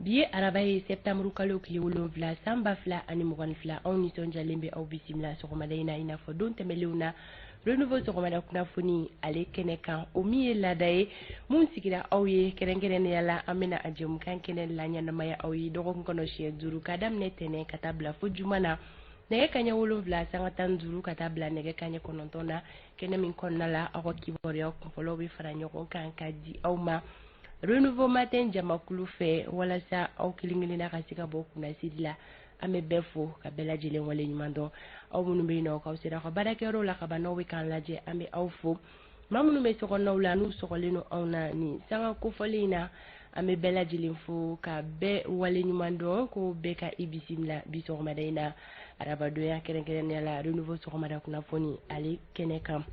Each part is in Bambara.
Bi ye araba ye, septembre kalo tile 7, san 2022. Anw nisɔndiyalen bɛ aw bisimila sɔgɔmada in na, i n'a fɔ don tɛmɛnlenw na, Renouveau sɔgɔmada kunnafoni ale kɛnɛ kan, o min ye laada ye mun sigira aw ye. Kɛrɛnkɛrɛnnenya la, an bɛna a jɛmukan kɛnɛ laɲɛnamaya aw ye dɔgɔkun kɔnɔ siɲɛ 5, ka daminɛ tɛnɛn ka taa bila fo juma na, nɛgɛ kaɲɛ 7 sanga 15 ka taa bila nɛgɛ kaɲɛ 9 na, kɛnɛ min kɔnɔna la aw ka kibaruya kunfɔlɔw bɛ fara ɲɔgɔn kan ka di aw ma Renouveau Matin jamakulu fɛ, walasa aw kelen kelenna ka se ka bɔ kunnasiri la. An bɛ bɛɛ fo ka bɛɛ lajɛlen wale ɲuman dɔn. Aw minnu bɛ yen nɔ k'aw sera aw ka baarakɛyɔrɔ la ka ban, n'aw bɛ k'an lajɛ, an bɛ aw fo. Maa minnu bɛ sokɔnɔnaw la, n'u sɔgɔlen don anw na nin sanga kofɔlen in na, an bɛ bɛɛ lajɛlen fo ka bɛɛ wale ɲuman dɔn, ko bɛɛ ka i bisimila bi sɔgɔmada in na, arabadonya, kɛrɛnkɛrɛnnenya la Renouveau sɔgɔmada kunnafoni ale kɛnɛ kan.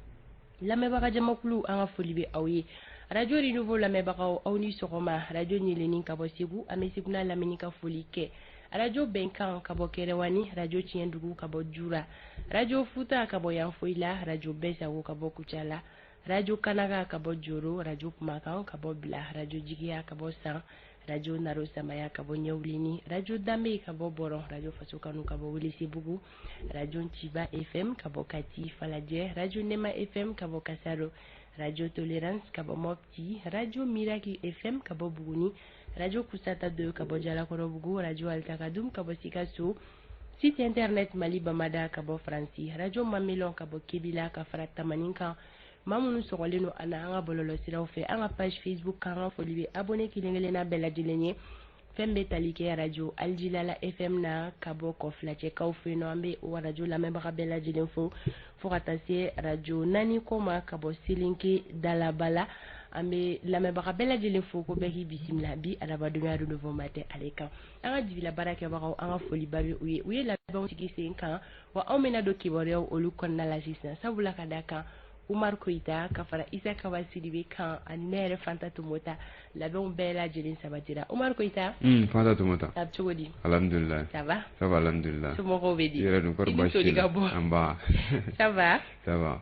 Lamɛnbaga jamakulu, an ka foli bɛ aw ye. Radio Renouveau lamɛnbagaw, aw ni sɔgɔma. Radio Ɲeleni ka bɔ Segu, an bɛ Segu n'a lamini ka foli kɛ. Radio Bɛnkan ka bɔ Kɛrɛwani, Radio Tiɲɛdugu ka bɔ Jura, Radio Futa ka bɔ Yanfoyila, Radio Bɛsago ka bɔ Kucala, Radio Kanaga ka bɔ Joro, Radio Kumakan ka bɔ Bila, Radio Jigiya ka bɔ San, Radio Naro Samaya ka bɔ Ɲɛwulini, Radio Danbe ka bɔ Bɔrɔn, Radio Faso Kanu ka bɔ Welesebugu, Radio Ciba FM ka bɔ Kati Falajɛ, Radio Nema FM ka bɔ Kasaro, Radio Tolérance ka bɔ Mopti, Radio Miracle FM ka bɔ Buguni, Radio Kusata 2 ka bɔ Jalakɔrɔbugu, Radio Altakadum ka bɔ Sikaso, site internet Mali Bamada ka bɔ Faransi, Radio Mamelon ka bɔ Kebila, ka fara Tamani kan. Maa minnu sɔgɔlen don an na an ka bɔlɔlɔsiraw fɛ, an ka page Facebook kan, an ka foli bɛ abonné kelen kelenna bɛɛ lajɛlen ye. Fɛn bɛ tali kɛ Radio Aljilala FM na ka bɔ Kɔfilacɛkaw fɛ yen nɔ, an bɛ o radio lamɛnbaga bɛɛ lajɛlen fo, fo ka taa se Radio Naani kɔ ma ka bɔ Selenke Dalaba la. An bɛ lamɛnbaga bɛɛ lajɛlen fo, ko bɛɛ k'i bisimila bi arabadonya Renouveau Matin ale kan. An ka jigila baarakɛbagaw, an ka foliba bɛ u ye. U ye labɛnw sigi sen kan wa. Anw bɛna don kibaruyaw olu kɔnɔna la sisan, sabula ka da kan Umar Koyita ka fara Isa Kaba Sidibe kan ani ne yɛrɛ Fanta Tomota, labɛnw bɛɛ lajɛlen sabatira. Umar Koyita. Fanta Tomota. A bɛ cogo di? Alhamdulilayi. Ça va? Ça va, alhamdulilayi. Somɔgɔw bɛ di? I yɛrɛ dun, kɔri I ni baasi soli t'i la? Ka bɔ. An ba. Ça va? Ça va.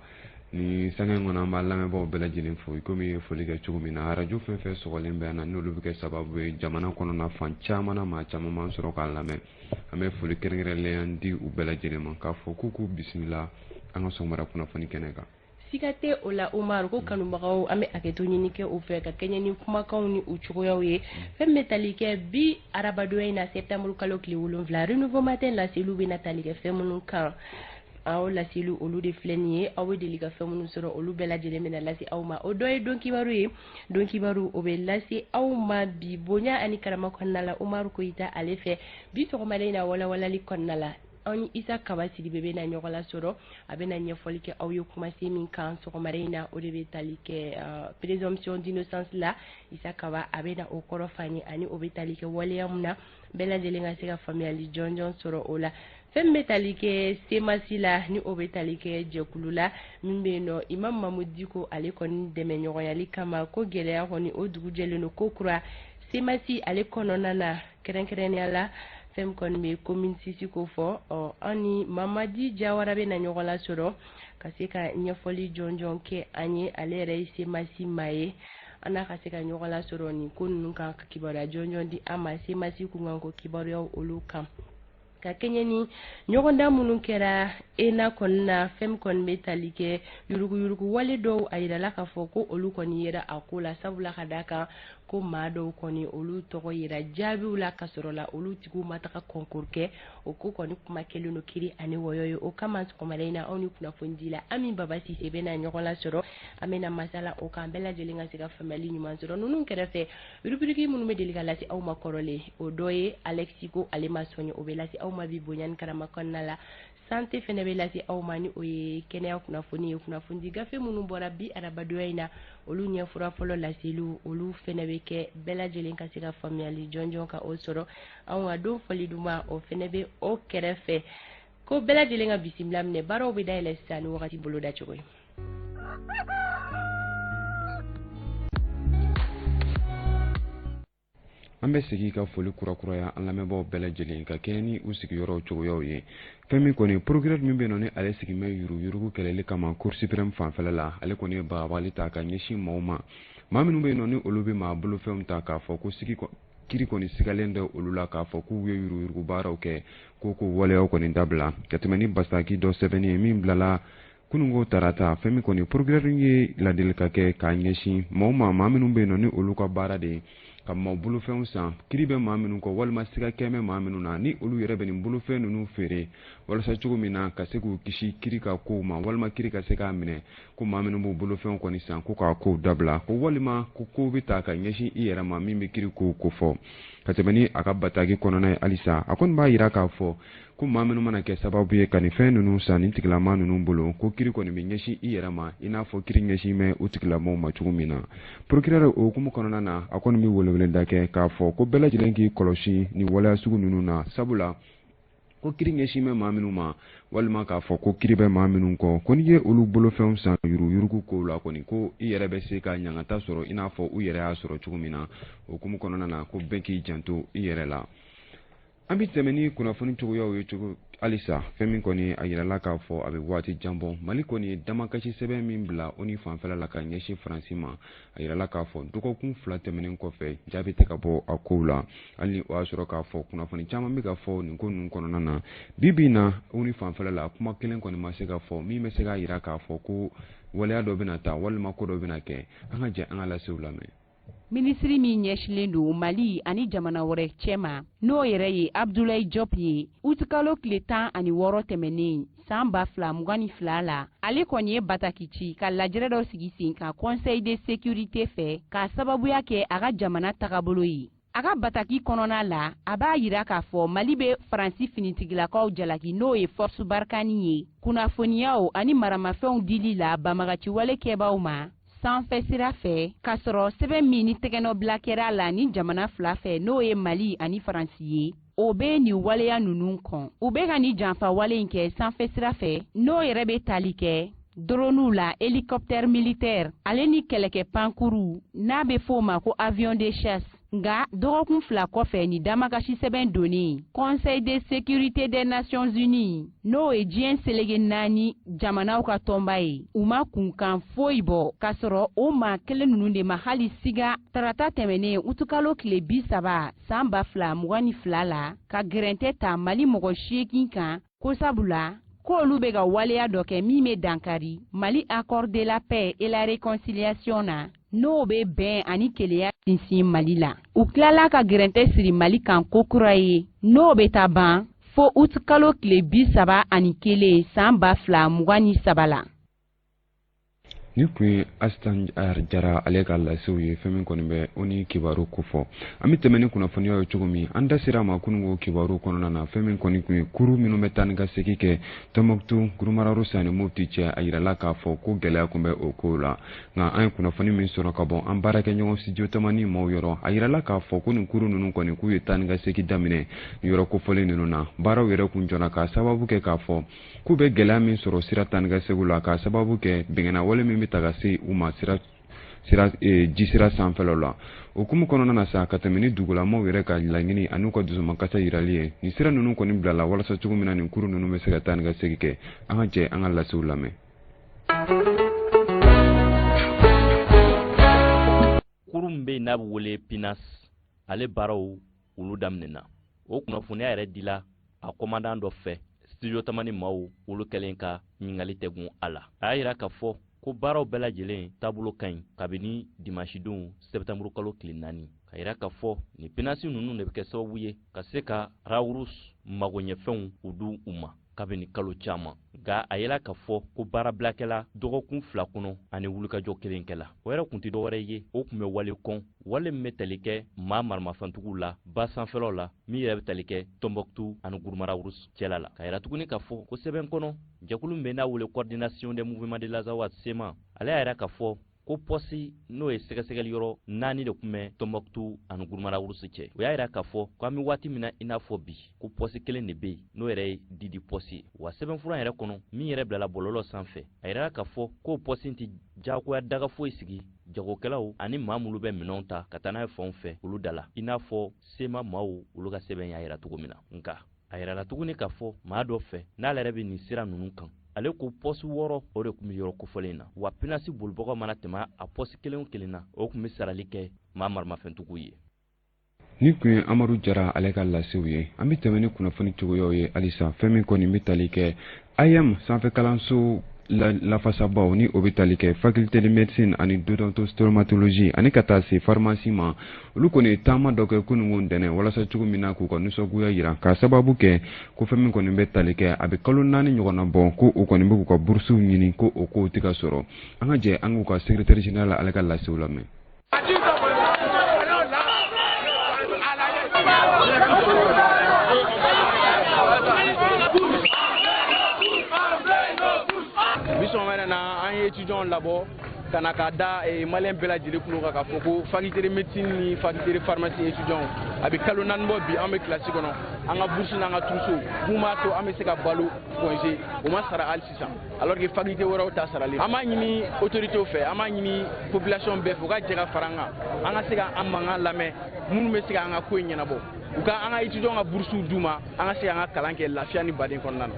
Ni sanga in kɔnɔ, an b'a lamɛnbaaw bɛɛ lajɛlen fo, i komi i ye foli kɛ cogo min na. Radio fɛn fɛn sɔgɔlen bɛ an na, n'olu bɛ kɛ sababu ye jamana kɔnɔna fan caman na, maa caman b'an sɔrɔ k'an lamɛn, an bɛ foli kɛrɛnkɛrɛnlenya di u bɛɛ lajɛlen ma, k'a fɔ k'u k'u bisimila an ka sɔgɔmada kunnafoni kɛnɛ kan. Siga tɛ o la, Umar. Ko kanubagaw, an bɛ hakɛto ɲini kɛ u fɛ ka kɛɲɛ ni kumakanw ni u cogoyaw ye. Fɛn bɛ tali kɛ bi arabadonya in na, septembre kalo tile 7, Renouveau Matin laseliw bɛna tali kɛ fɛn minnu kan, aw laseliw olu de filɛ nin ye. Aw bɛ deli ka fɛn minnu sɔrɔ, olu bɛɛ lajɛlen bɛna lase aw ma. O dɔ ye don kibaru ye. Don kibaru, o bɛ lase aw ma bi bonya ani karama kɔnɔna la Umaru Koyita ale fɛ. Bi sɔgɔmada in na, walawalali kɔnɔna la, aw ni Isa Kaba Sidibe bɛna ɲɔgɔn lasɔrɔ. A bɛna ɲɛfɔli kɛ aw ye kumasen min kan sɔgɔmada in na, o de bɛ tali kɛ présomption d'innocence la. Isa Kaba, a bɛna o kɔrɔ f'an ye, ani o bɛ tali kɛ waleya mun na, bɛɛ lajɛlen ka se ka faamuyali jɔnjɔn sɔrɔ o la. Fɛn min bɛ tali kɛ CMAS la, ni o bɛ tali kɛ jɛkulu la min bɛ yen nɔ, Imam Mamudu Diko ale kɔni dɛmɛ ɲɔgɔnyali kama, ko gɛlɛya kɔni o dugu jɛlen don ko kura CMAS ale kɔnɔna na, kɛrɛnkɛrɛnnenya la fɛn min kɔni bɛ commune 6 ko fɔ. Ɔ, an ni Mamadi Jawara bɛ na ɲɔgɔn lasɔrɔ ka se ka ɲɛfɔli jɔnjɔn kɛ an ye. Ale yɛrɛ ye CMAS maa ye. An n'a ka se ka ɲɔgɔn lasɔrɔ nin ko ninnu kan, ka kibaruya jɔnjɔn di an ma CMAS kunkanko kibaruyaw olu kan, ka kɛɲɛ ni ɲɔgɔndan minnu kɛra ENA kɔni na. Fɛn min kɔni bɛ tali kɛ yuruguyurugu wale dɔw, a yirala k'a fɔ ko olu kɔni yera a ko la, sabula ka da kan ko maa dɔw kɔni, olu tɔgɔ yera jaabiw la, ka sɔrɔ la olu tigiw ma taga concours kɛ. O ko kɔni kuma kɛlen don kiri ani wɔyɔ ye. O kama, sɔgɔmada in na, aw ni kunnafoni di la Ami Baba Sise bɛna ɲɔgɔn lasɔrɔ. An bɛna masala o kan, bɛɛ lajɛlen ka se ka faamuyali ɲuman sɔrɔ. Ninnu kɛrɛfɛ, rubrique minnu bɛ deli ka lase aw ma kɔrɔlen, o dɔ ye Alexi ko ale ma sɔn ye, o bɛ lase aw ma bi bonya ni karama kɔnɔna la. Santé fɛnɛ bɛ lase aw ma, ni o ye kɛnɛya kunnafoni ye. Kunnafoni gafe minnu bɔra bi arabadonya in na, olu ɲɛfura fɔlɔ laseliw, olu fɛnɛ bɛ kɛ, bɛɛ lajɛlen ka se ka faamuyali jɔnjɔn ka o sɔrɔ. Anw ka don fɔli duman, o fɛnɛ bɛ o kɛrɛfɛ, ko bɛɛ lajɛlen ka bisimila minɛ. Baaraw bɛ dayɛlɛ sisan ni wagati boloda cogo ye. An bɛ segin ka foli kurakuraya an lamɛnbaaw bɛɛ lajɛlen, ka kɛɲɛ ni u sigiyɔrɔw cogoyaw ye. Fɛn min kɔni, procureur min bɛ yen nɔ, ni ale sigin bɛ yuruguyurugu kɛlɛli kama Cour suprême fanfɛla la, ale kɔni ye bagabagali ta ka ɲɛsin maaw ma, maa minnu bɛ yen nɔ, ni olu bɛ maa bolofɛnw ta k'a fɔ ko sigi kiri kɔni sigalen bɛ olu la k'a fɔ k'u ye yuruguyurugu baaraw kɛ, ko k'o waleyaw kɔni dabila. Ka tɛmɛ ni bataki dɔ sɛbɛnni ye min bilala kununko tarata, fɛn min kɔni procureur ye ladilikan kɛ k'a ɲɛsin maaw ma, maa minnu bɛ yen nɔ ni olu ka baara de ye ka maaw bolofɛnw san, kiri bɛ maa minnu kɔ walima siga kɛn bɛ maa minnu na, ni olu yɛrɛ bɛ nin bolofɛn ninnu feere walasa cogo min na ka se k'u kisi kiri ka kow ma walima kiri ka se k'a minɛ, ko maa minnu b'u bolofɛnw kɔni san ko k'a kow dabila, ko walima ko kow bɛ ta ka ɲɛsin i yɛrɛ ma min bɛ kiri kow kofɔ. Ka tɛmɛ ni a ka bataki kɔnɔna ye halisa, a kɔni b'a jira k'a fɔ ko maa minnu mana kɛ sababu ye ka nin fɛn ninnu san nin tigilamaa ninnu bolo, ko kiri kɔni bɛ ɲɛsin i yɛrɛ ma i n'a fɔ kiri ɲɛsin bɛ u tigilamɔgɔw ma cogo min na. Procureur o hukumu kɔnɔna na, a kɔni bɛ weleweleda kɛ k'a fɔ ko bɛɛ lajɛlen k'i kɔlɔsi nin waleya sugu ninnu na, sabula ko kiri ɲɛsin bɛ maa minnu ma walima k'a fɔ ko kiri bɛ maa minnu kɔ, ko n'i ye olu bolofɛnw san yuruguyurugu kow la kɔni, ko i yɛrɛ bɛ se ka ɲangata sɔrɔ i n'a fɔ u yɛrɛ y'a sɔrɔ cogo min na. O hukumu kɔnɔna na, ko bɛɛ k'i janto i yɛrɛ la. An bɛ tɛmɛ ni kunnafoni cogoyaw ye cogo halisa. Fɛn min kɔni a yirala k'a fɔ a bɛ waati jan bɔ, Mali kɔni ye damakasi sɛbɛn min bila ONU fanfɛla la ka ɲɛsin Faransi ma, a yirala k'a fɔ dɔgɔkun 2 tɛmɛnen kɔfɛ jaabi tɛ ka bɔ a kow la, hali ni o y'a sɔrɔ k'a fɔ kunnafoni caman bɛ ka fɔ nin ko ninnu kɔnɔna na. Bi bi in na, ONU fanfɛla la, kuma kelen kɔni ma se ka fɔ min bɛ se k'a yira k'a fɔ ko waleya dɔ bɛna ta walima ko dɔ bɛna kɛ. An ka jɛ an ka lasew lamɛn. Minisiri min ɲɛsilen don Mali ani jamana wɛrɛ cɛma, n'o yɛrɛ ye Abdoulaye Diop ye, utikalo tile 16 tɛmɛnen san 2022 la, ale kɔni ye bataki ci ka lajɛrɛ dɔ sigi sen kan Conseil de sécurité fɛ k'a sababuya kɛ a ka jamana tagabolo ye. A ka bataki kɔnɔna la, a b'a yira k'a fɔ Mali bɛ Faransi finitigilakaw jalaki, n'o ye Force Barkhane ye, kunnafoniyaw ani maramafɛnw dili la banbagaciwale kɛbaaw ma sanfɛ sira fɛ, k'a sɔrɔ sɛbɛn min ni tɛgɛnɔbila kɛra a la ni jamana fila fɛ, n'o ye Mali ani Faransi ye, o bɛ nin waleya ninnu kɔn. U bɛ ka nin janfa wale in kɛ sanfɛ sira fɛ, n'o yɛrɛ bɛ tali kɛ droniw la, hélicoptère militaire ale ni kɛlɛkɛ pankuru n'a bɛ fɔ o ma ko avion de chasse. Nka dɔgɔkun 2 kɔfɛ ni damakasi sɛbɛn donnen Conseil de sécurité des Nations Unies, n'o ye diɲɛ seleke 4 jamanaw ka tɔnba ye, u ma kunkan foyi bɔ, k'a sɔrɔ o maa kelen ninnu de ma hali siga tarata tɛmɛnen utukalo tile 30 san 2022 la ka gɛrɛntɛ ta Mali mɔgɔ 8 kan, ko sabula k'olu bɛ ka waleya dɔ kɛ min bɛ dankari Mali accord de la paix et la réconciliation na, n'o bɛ bɛn ani kelenya sinsin Mali la. U tilala ka gɛrɛntɛ siri Mali kan ko kura ye, n'o bɛ taa ban fo utikalo tile 31 san 2023 la. Ni kun ye Asitan Jara ale ka lasew ye, fɛn min kɔni bɛ o ni kibaru kofɔ. An bɛ tɛmɛ ni kunnafoniyaw ye cogo min, an da sera a ma kununko kibaru kɔnɔna na, fɛn min kɔni kun ye kuru minnu bɛ taa ni ka segin kɛ Tɔnbɔkutu, Gurumararusi ani Mopti cɛ, a yirala k'a fɔ ko gɛlɛya kun bɛ o kow la. Nka an ye kunnafoni min sɔrɔ ka bɔ an baarakɛɲɔgɔn studio Tamani maaw yɔrɔ, a yirala k'a fɔ ko nin kuru ninnu kɔni k'u ye taa ni ka segin daminɛ nin yɔrɔ kofɔlen ninnu na. Baaraw yɛrɛ kun jɔra k'a sababu kɛ k'a fɔ k'u bɛ gɛlɛya min sɔrɔ sira taa ni ka segin la, k'a sababu kɛ bɛngɛnna wale min bɛ ta ka se u ma jisira sanfɛlaw la. O hukumu kɔnɔna na sa, ka tɛmɛ ni dugulamaw yɛrɛ ka laɲini ani u ka dusumakasa yirali ye, nin sira ninnu kɔni bilala walasa cogo min na nin kuru ninnu bɛ se ka taa ni ka segin kɛ. An ka jɛ an ka lasew lamɛn. Kuru min bɛ yen n'a bɛ wele Pinas, ale baaraw olu daminɛna. O kunnafoniya yɛrɛ dila a commandant dɔ fɛ studio Tamani maaw olu kɛlen ka ɲininkali tɛgun a la. A y'a yira k'a fɔ ko baaraw bɛɛ lajɛlen taabolo ka ɲi kabini dimanche don sɛptanburu kalo tile 4. Ka yira k'a fɔ nin pinasi ninnu de bɛ kɛ sababu ye ka se ka Rawurus magoɲɛfɛnw u di u ma kabini kalo caman. Nka a yela k'a fɔ ko baarabilakɛla dɔgɔkun 2 kɔnɔ ani wulikajɔ kelen kɛla. O yɛrɛ kun tɛ dɔwɛrɛ ye, o kun bɛ wale kɔn, wale min bɛ tali kɛ maa maramafɛntigiw la ba sanfɛlaw la, min yɛrɛ bɛ tali kɛ Tɔnbɔkutu ani Gurumarawurus cɛla la. Ka yira tuguni k'a fɔ ko sɛbɛn kɔnɔ, jɛkulu min bɛ n'a wele coordination des mouvements de l'Azawad CMA, ale y'a yira k'a fɔ ko pɔsi n'o ye sɛgɛsɛgɛli yɔrɔ 4 de kun bɛ Tɔnbɔkutu ani Gurumarawurus cɛ. O y'a yira k'a fɔ ko an bɛ waati min na i n'a fɔ bi, ko pɔsi kelen de bɛ yen, n'o yɛrɛ ye Didi pɔsi ye. Wa sɛbɛnfura yɛrɛ kɔnɔ min yɛrɛ bilala bɔlɔlɔ sanfɛ, a yirala k'a fɔ k'o pɔsi tɛ diyagoya daga foyi sigi jagokɛlaw ani maa minnu bɛ minɛnw ta ka taa n'a ye fanw fɛ olu da la, i n'a fɔ sema maaw olu ka sɛbɛn y'a yira cogo min na. Nka a yirala tuguni k'a fɔ maa dɔ fɛ n'ale yɛrɛ bɛ nin sira ninnu kan, ale ko pɔsi 6 o de tun bɛ yɔrɔ kofɔlen na. Wa pinasi bolibagaw mana tɛmɛ a pɔsi kelen o kelen na, o tun bɛ sarali kɛ maa maramafɛntigiw ye. Nin tun ye Amadu Jara ale ka lasew ye. An bɛ tɛmɛ ni kunnafoni cogoyaw ye halisa. Fɛn min kɔni bɛ tali kɛ AEEM sanfɛ kalanso lafasabaw ni o bɛ tali kɛ faculté de médecine ani d'odontostomatologie ani ka taa se pharmacie ma, olu kɔni ye taama dɔ kɛ kununko ntɛnɛn walasa cogo min na k'u ka nisɔngoya jira, k'a sababu kɛ ko fɛn min kɔni bɛ tali kɛ a bɛ kalo 4 ɲɔgɔnna bɔ ko o kɔni bɛ k'u ka burusiw ɲini, ko o kow tɛ ka sɔrɔ. An ka jɛ an k'u ka secrétaire général ale ka lasew lamɛn. Bi sɔgɔmada in na, an ye étudiants labɔ ka na ka da maliyɛn bɛɛ lajɛlen tulo kan k'a fɔ ko faculté de médecine ni faculté de pharmacie étudiants, a bɛ kalo 4 bɔ bi, an bɛ kilasi kɔnɔ, an ka bourse n'an ka trousseau mun b'a to an bɛ se ka balo point, o ma sara hali sisan, alors que faculté wɛrɛw ta saralen. An b'a ɲini autorités fɛ, an b'a ɲini population bɛɛ fɛ, u ka jɛ ka fara an kan, an ka se ka an mankan lamɛn minnu bɛ se ka an ka ko in ɲɛnabɔ, u ka an ka étudiants ka bourses d'u ma, an ka se k'an ka kalan kɛ lafiya ni baden kɔnɔna na.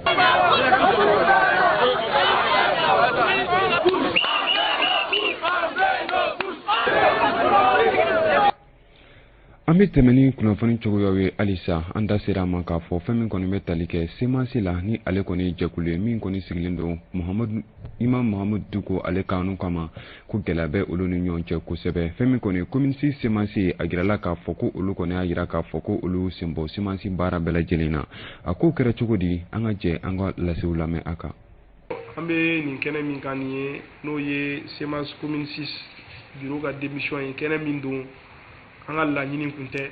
An bɛ tɛmɛ ni kunnafoni cogoyaw ye halisa. An da sera a ma k'a fɔ fɛn min kɔni bɛ tali kɛ CMAS la, ni ale kɔni ye jɛkulu ye min kɔni sigilen don Muhamadu Imam Mahamudu Diko ale kanu kama, ko gɛlɛya bɛ olu ni ɲɔgɔn cɛ kosɛbɛ. Fɛn min kɔni ye commune 6 CMAS ye, a jirala k'a fɔ ko olu kɔni y'a jira k'a fɔ ko olu sen bɔ CMAS baara bɛɛ lajɛlen na. A ko kɛra cogo di? An ka jɛ an ka lasew lamɛn a kan. An bɛ nin kɛnɛ min kan nin ye, n'o ye CMAS commune 6 bureau ka démission ye, kɛnɛ min don an ka laɲini kun tɛ.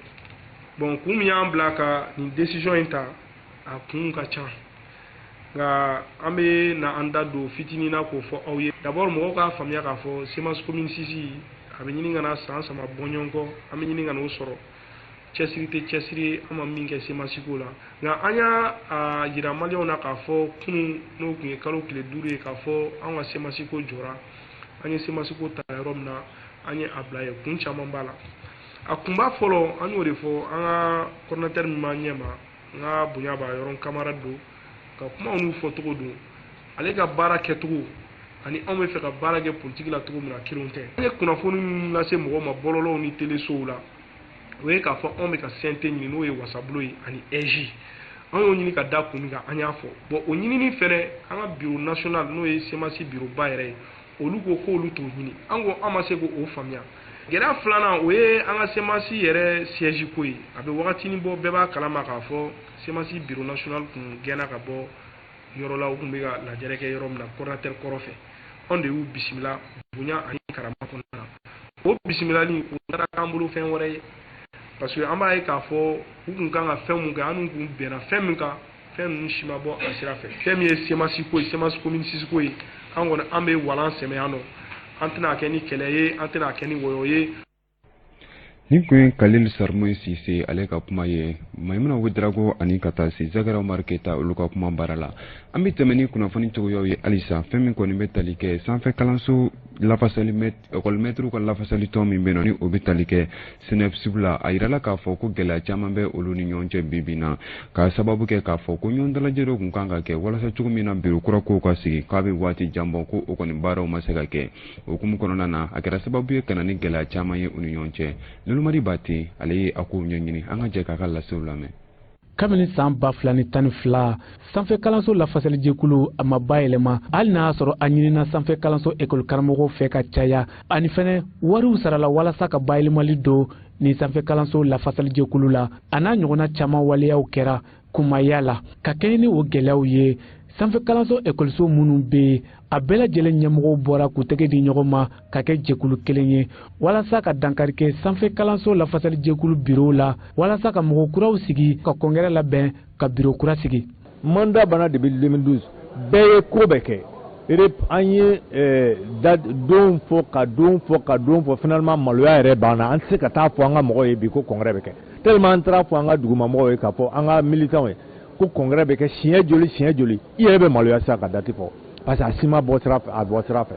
Bon, kun min y'an bila ka nin décision in ta, a kun ka ca, nka an bɛ na an da don fitinin na k'o fɔ aw ye. D'abord, mɔgɔw k'a faamuya k'a fɔ CMAS commune 6 a bɛ ɲini ka na san 3 bɔ ɲɔgɔn kɔ, an bɛ ɲini ka n'o sɔrɔ. Cɛsiri tɛ cɛsiri ye, an ma min kɛ CMAS ko la, nka an y'a a yira maliyɛnw na k'a fɔ kunun, n'o tun ye kalo tile 5 ye, k'a fɔ an ka CMAS ko jɔra. An ye CMAS ko ta yɔrɔ min na, an ye a bila yen. Kun caman b'a la. A kunba fɔlɔ, an y'o de fɔ an ka coordinateur min b'an ɲɛ ma, n ka bonya b'a yɔrɔ, n camarade don, ka kumaw n'u fɔcogo don, ale ka baara kɛcogo ani anw bɛ fɛ ka baara kɛ politique la cogo min na, kelenw tɛ. An ye kunnafoni min lase mɔgɔw ma bɔlɔlɔw ni telesow la, o ye k'a fɔ anw bɛ ka CNT ɲini, n'o ye wasabulon ye ani AIGE. An y'o ɲini ka da kun min kan, an y'a fɔ. Bon, o ɲinini fɛnɛ, an ka bureau national, n'o ye CMAS bureau ba yɛrɛ ye, olu ko k'olu t'o ɲini. An ko an ma se k'o faamuya. Gɛlɛya filanan, o ye an ka CMAS yɛrɛ siège ko ye. A bɛ wagatinin bɔ, bɛɛ b'a kalama k'a fɔ CMAS bureau national kun gɛnna ka bɔ yɔrɔ la, u kun bɛ ka lajɛrɛ kɛ yɔrɔ min na, coordinateur kɔrɔ fɛ. Anw de y'u bisimila bonya ani karama kɔnɔna na. O bisimilali, o taara k'an bolo fɛn wɛrɛ ye, parce que an b'a ye k'a fɔ u kun kan ka fɛn mun kɛ, an n'u kun bɛnna fɛn min kan, fɛn ninnu si ma bɔ a sira fɛ. Fɛn min ye CMAS ko ye, CMAS commune 6 ko ye, an kɔni an bɛ walan sɛmɛ yan nɔ, an tɛna kɛ ni kɛlɛ ye, an tɛna kɛ ni wɔyɔ ye. Nin kun ye Kalil Sarimoyi Sise ale ka kuma ye, Maimuna Ouedraogo ani ka taa se Zakara Umar Keyita olu ka kuma baara la. An bɛ tɛmɛ ni kunnafoni cogoyaw ye halisa. Fɛn min kɔni bɛ tali kɛ sanfɛ kalanso lafasali, école maître ka lafasali tɔn min bɛ yen nɔ, ni o bɛ tali kɛ SYNEFSUB la, a yirala k'a fɔ ko gɛlɛya caman bɛ olu ni ɲɔgɔn cɛ bi bi in na, k'a sababu kɛ k'a fɔ ko ɲɔgɔn dalajɛ dɔ tun kan ka kɛ walasa cogo min na bureau kura kow ka sigi, k'a bɛ waati jan bɔ ko o kɔni baaraw ma se ka kɛ. O hukumu kɔnɔna na, a kɛra sababu ye ka na ni gɛlɛya caman ye u ni ɲɔgɔn cɛ. Lolomari Bate ale ye a kow ɲɛɲini, an ka jɛ k'a ka lasew lamɛn. Kabini san 2012, sanfɛ kalanso lafasalijɛkulu a ma bayɛlɛma, hali n'a y'a sɔrɔ a ɲinina sanfɛ kalanso ekɔli karamɔgɔw fɛ ka caya, ani fɛnɛ wariw sarala walasa ka bayɛlɛmali don ni sanfɛ kalanso lafasalijɛkulu la. A n'a ɲɔgɔnna caman waleyaw kɛra kumaya la. Ka kɛɲɛ ni o gɛlɛyaw ye, sanfɛ kalanso ekɔliso minnu bɛ yen, a bɛɛ lajɛlen ɲɛmɔgɔw bɔra k'u tɛgɛ di ɲɔgɔn ma ka kɛ jɛkulu kelen ye walasa ka dankari kɛ sanfɛ kalanso lafasalijɛkulu biro la, walasa ka mɔgɔ kuraw sigi, ka kɔngɛrɛ labɛn, ka biro kura sigi. Mandat banna depuis 2012, bɛɛ ye ko bɛɛ kɛ, an ye don fɔ ka don fɔ ka don fɔ. Finalement, maloya yɛrɛ banna, an tɛ se ka taa fɔ an ka mɔgɔw ye bi ko congrès bɛ kɛ, tellement an taara fɔ an ka dugumamɔgɔw ye, k'a fɔ an ka militants ye ko congrès bɛ kɛ siɲɛ joli, siɲɛ joli, i yɛrɛ bɛ maloya sisan ka date fɔ, parce que a si ma bɔ sira fɛ, a bɔ sira fɛ.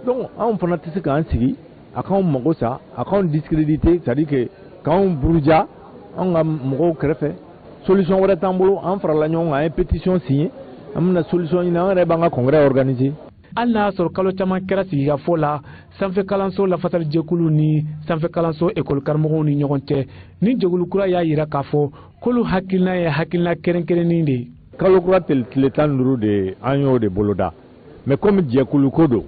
Donc anw fana tɛ se k'an sigi a k'anw mago sa, a k'anw discréditer, c'est à dire que k'anw buruja anw ka mɔgɔw kɛrɛfɛ. Solution wɛrɛ t'an bolo. An farala ɲɔgɔn kan, an ye pétition signé, an bɛna solution ɲini, an yɛrɛ b'an ka congrès organiser. Hali n'a y'a sɔrɔ kalo caman kɛra sigikafɔ la, Sanfɛ kalanso lafasalijɛkulu ni sanfɛ kalanso ekɔli karamɔgɔw ni ɲɔgɔn cɛ. Ni jɛkulu kura y'a yira k'a fɔ k'olu hakilina ye hakilina kɛrɛnkɛrɛnnen de ye. Kalo kura tile 15 de, an y'o de boloda, mais komi jɛkulu ko don,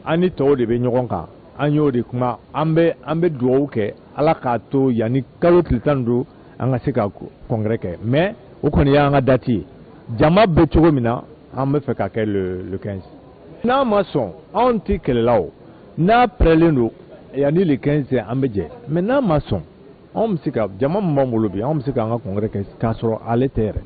an ni tɔw de bɛ ɲɔgɔn kan, an y'o de kuma. An bɛ dugawu kɛ, Ala k'a to yanni kalo tile 15, an ka se ka congrès kɛ. Mais o kɔni y'an ka date ye. Jama bɛ cogo min na, an bɛ fɛ ka kɛ le 15. N'a ma sɔn, anw tɛ kɛlɛla o. N'a pɛrɛlen don yanni le 15, an bɛ jɛ. Mais n'a ma sɔn, anw bɛ se ka jama min b'an bolo bi, anw bɛ se k'an ka congrès kɛ k'a sɔrɔ ale tɛ yɛrɛ.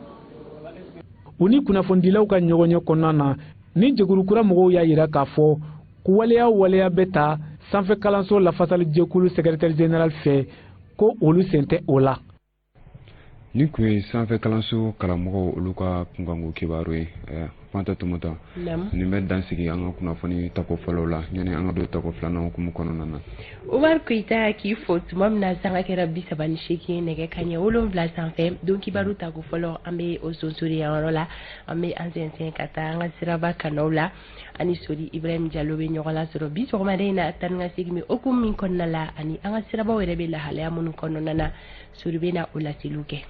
U ni kunnafonidilaw ka ɲɔgɔnye kɔnɔna na, ni jɛkulu kura mɔgɔw y'a yira k'a fɔ ko waleya o waleya bɛ ta sanfɛ kalanso lafasalijɛkulu secrétaire général fɛ, ko olu sen tɛ o la. Nin tun ye sanfɛ kalanso karamɔgɔw, olu ka kunkanko kibaru ye. Fanta Tumata, nin bɛ dan sigi an ka kunnafoni tako fɔlɔ la, yanni an ka don tako filanan hukumu kɔnɔna na. Umar Koyita, k'i fo. Tuma min na sanga kɛra 38, nɛgɛ kaɲɛ 7 sanfɛ, don kibaru tako fɔlɔ, an bɛ o sonsori yan yɔrɔ la. An bɛ an sɛnsɛn ka taa an ka siraba kanaw la. Ani Sori Ibrahim Jalo bɛ ɲɔgɔn lasɔrɔ bi sɔgɔmada in na. Taa ni ka segin bɛ hukumu min kɔnɔna la, ani an ka sirabaw yɛrɛ bɛ lahalaya minnu kɔnɔna na, Sori bɛ na o laseliw kɛ.